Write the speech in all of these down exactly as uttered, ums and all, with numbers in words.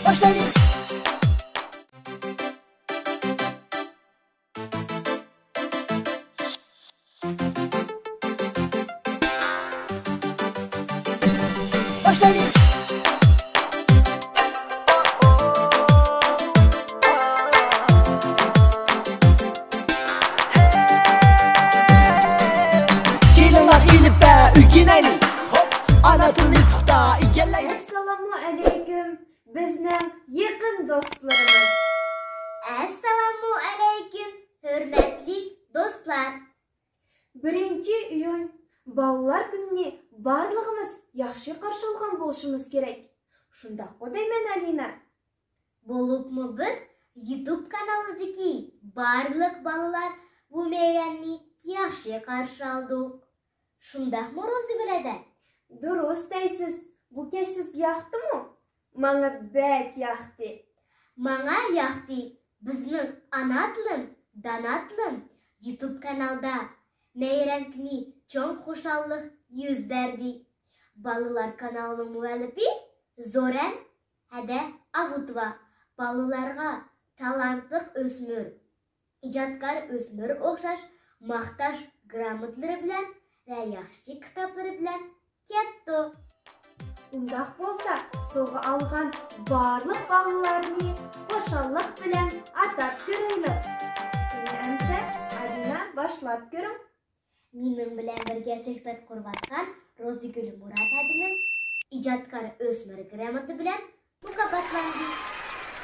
باشلايلى. باشلايلى. كېلىڭلار ئېلىپبە ئۆگىنەيلى. خوپ، ئانا تىلنى پۇختا ئىگىلەيلى. ئەسسالامۇ ئەلەيكۇم، بىزنىڭ يېقىن دوستلىرىمىز. ئەسسالامۇ ئەلەيكۇم، ھۆرمەتلىك دوستلار. بىرىنچى ئىيۇن بالىلار كۈنىنى بارلىقىمىز ياخشى قارشى ئالغان بولۇشىمىز كېرەك. شۇنداققۇ دەيمەن، ئەلىنا؟ بولۇپمۇ بىز يۇتۇب كانىلىدىكى بارلىق بالىلار بۇ مەيرەمنى ياخشى قارشى ئالدۇق. شۇنداقمۇ، روزىگۈل ھەدە؟ دۇرۇس دەيسىز. بۇ كەچ سىزگە ياقتىمۇ؟ ماڭا بەك ياقتى. ماڭا ياقتى. بىزنىڭ ئانا تىلىم، دانا تىلىم يۇتۇب كانالدا مەيرەم كۈنى چوڭ خۇشاللىق يۈز بەردى. بالىلار كانالىنىڭ مۇئەللىپى زورەن ھەدە ئاۋۇتوۋا بالىلارغا تالانتلىق ئۆسمۈر، ئىجادكار ئۆسمۈر ئوخشاش ماختاش گراموتىلىرى بىلەن ۋە ياخشى كىتابلىرى بىلەن كەپتۇ. ئۇنداق بولسا، سوۋغا ئالغان بارلىق بالىلارنى خۇشاللىق بىلەن ئاتاپ كۆرەيلى. قېنى ئەمسە، ئالىنا، باشلاپ كۆرۈڭ. مېنىڭ بىلەن بىرگە سۆھبەت قۇرۇۋاتقان روزىگۈل مۇرات ھەدىمىز ئىجادكار ئۆسمۈر گراموتى بىلەن مۇكاپاتلاندى.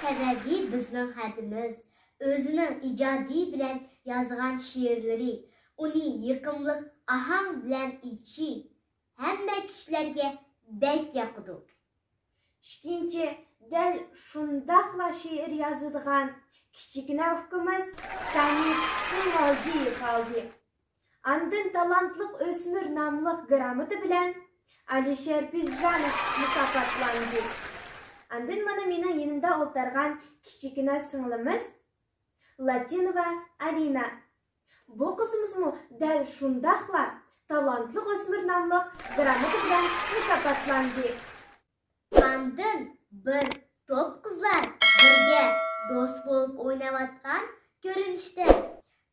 سەۋەبى، بىزنىڭ ھەدىمىز ئۆزىنىڭ ئىجادى بىلەن يازغان شېئىرلىرى، ئۇنى يېقىملىق ئاھاڭ بىلەن ئېيتىشى ھەممە كىشىلەرگە بەك ياقىدۇ. ئىككىنچى، دەل شۇنداقلا شېئىر يازىدىغان كىچىككىنە ئۇكىمىز سامىت قىمالجى قالدى. ئاندىن تالانتلىق ئۆسمۈر ناملىق گراموتا بىلەن ئالىشېر پىزژانوف مۇكاپاتلاندى. ئاندىن مانا مېنىڭ يېنىمدا ئولتۇرغان كىچىككىنە سىڭلىمىز لاتىنوۋا ئالىنا. بۇ قىزىمىزمۇ دەل شۇنداقلا تالانتلىق ئۆسمۈر ناملىق گراموتا بىلەن مۇكاپاتلاندى. ئاندىن بىر توپ قىزلار بىرگە دوست بولۇپ ئويناۋاتقان كۆرۈنۈشتە،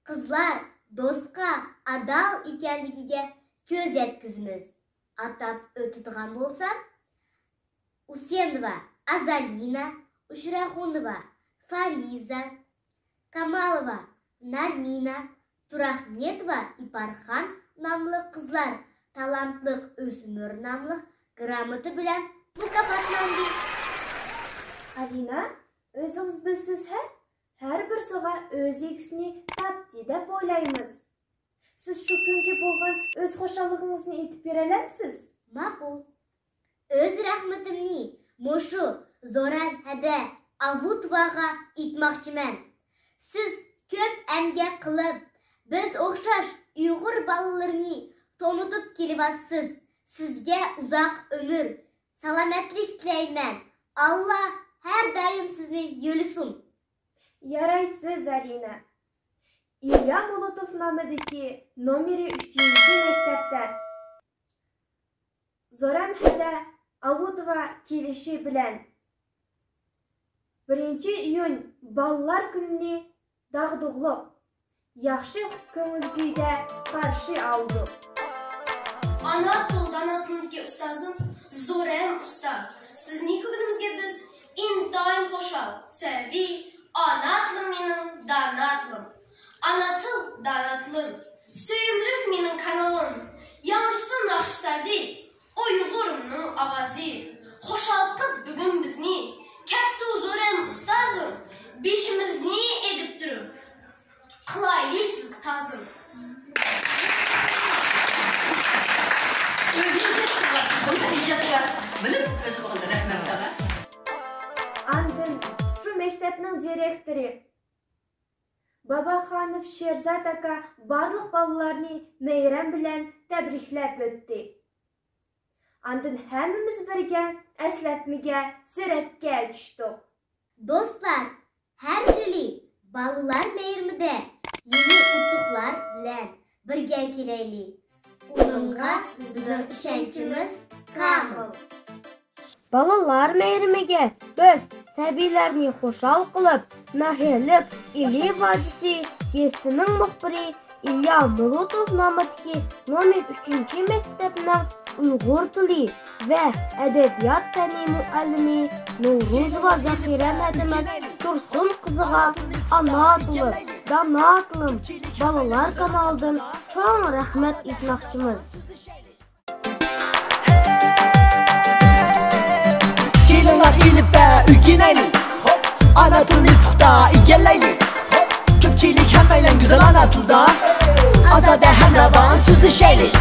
قىزلار دوستقا ئادال ئىكەنلىكىگە كۆز يەتكۈزىمىز. ئاتاپ ئۆتىدىغان بولسام، ئۇسېنوۋا ئازالىنا، ئۇشراخۇنوۋا فارىزە، كامالوۋا نارمىنا، تۇراخمېدوۋا ئىپارخان ناملىق قىزلار تالانتلىق ئۆسمۈر ناملىق گراموتا بىلەن مۇكاپاتلاندى. ئالىنا، ئۆزىڭىز بىلىسىز ھە، ھەر بىر سوۋغا ئۆز ئىگىسىنى تاپتى دەپ ئويلايمىز. سىز شۇ كۈنگە بولغان ئۆز خۇشاللىقىڭىزنى ئېيتىپ بېرەلەمسىز؟ ماقۇل. ئۆز رەھمىتىمنى مۇشۇ زورەن ھەدە ئاۋۇتوۋاغا ئېيتماقچىمەن. سىز كۆپ ئەمگەك قىلىپ، بىز ئوخشاش ئۇيغۇر بالىلىرىنى تونۇتۇپ كېلىۋاتىسىز. سىزگە ئۇزاق ئۆمۈر، سالامەتلىك تىلەيمەن. ئاللا ھەر دائىم سىزنى يۆلىسۇن. يارايسىز، ئالىنا. ئىليا مولوتوف نامىدىكى نومېرى ئۈچىنچى مەكتەپتە زورەن ھەدە ئاۋۇتوۋا كېلىشى بىلەن بىرىنچى ئىيۇن بالىلار كۈنىنى داغدۇغىلىق، ياخشى كۆڭۈل كۈيدە قارشى ئالدۇق. ئانا تىل، دانا تىلىمدىكى ئۇستازىم زورەن ئۇستاز، سىزنى كۆرگىنىمىزگە بىز ئىنتايىن خۇشال. سەۋەبى، ئانا تىلىم مېنىڭ دانا تىلىم. ئانا تىل، دانا تىلىم، سۆيۈملۈك مېنىڭ كانىلىم. ياڭرىسۇن ناخشا سازى، ئۇيغۇرۇمنىڭ ئاۋازى. خۇشال قىپ بۈگۈن بىزنى، كەپتۇ زورەن ئۇستازىم، بېشىمىزنى ئېگىپ تۇرۇپ، قىلايلى سىزگە تازىم. ئۆزىنى ئىجادكار بىلىپ ئۆزى بولغان. رەھمەت ساڭا. ئاندىن شۇ مەكتەپنىڭ دىرېكتورى باباخانوف شېرزات ئاكا بارلىق بالىلارنى مەيرەم بىلەن تەبرىكلەپ ئۆتتى. ئاندىن ھەممىمىز بىرگە ئەسلەتمىگە، سۈرەتكە چۈشتۇق. دوستلار، ھەر يىلى بالىلار مەيرىمىدە يېڭى ئۇتۇقلار بىلەن بىرگە كېلەيلى. ئۇنىڭغا بىزنىڭ ئىشەنچىمىز كامىل. بالىلار مەيرىمىگە بىز سەبىيلەرنى خۇشال قىلىپ، ناھىيەلىك ئىلى ۋادىسى گېزىتىنىڭ مۇخبىرى ئىليا مولوتوف نامىدىكى نومېر ئۈچىنچى مەكتەپنىڭ ئۇيغۇر تىلى ۋە ئەدەبىيات پەنى مۇئەللىمى نورۇزوۋا زاخىرە مەدىمەت تۇرسۇن قىزىغا ئانا تىلىم، دانا تىلىم بالىلار كانالىدىن چوڭ رەھمەت ئېيتماقچىمىز. كېلىڭلار ئېلىپبە ئۆگىنەيلى. ئانا تىلنى پۇختا ئىگىلەيلى. كۆپچىلىك ھەممەيلەن گۈزەل ئانا تىلدا ئازادە ھەم راۋان سۆزلىشەيلى.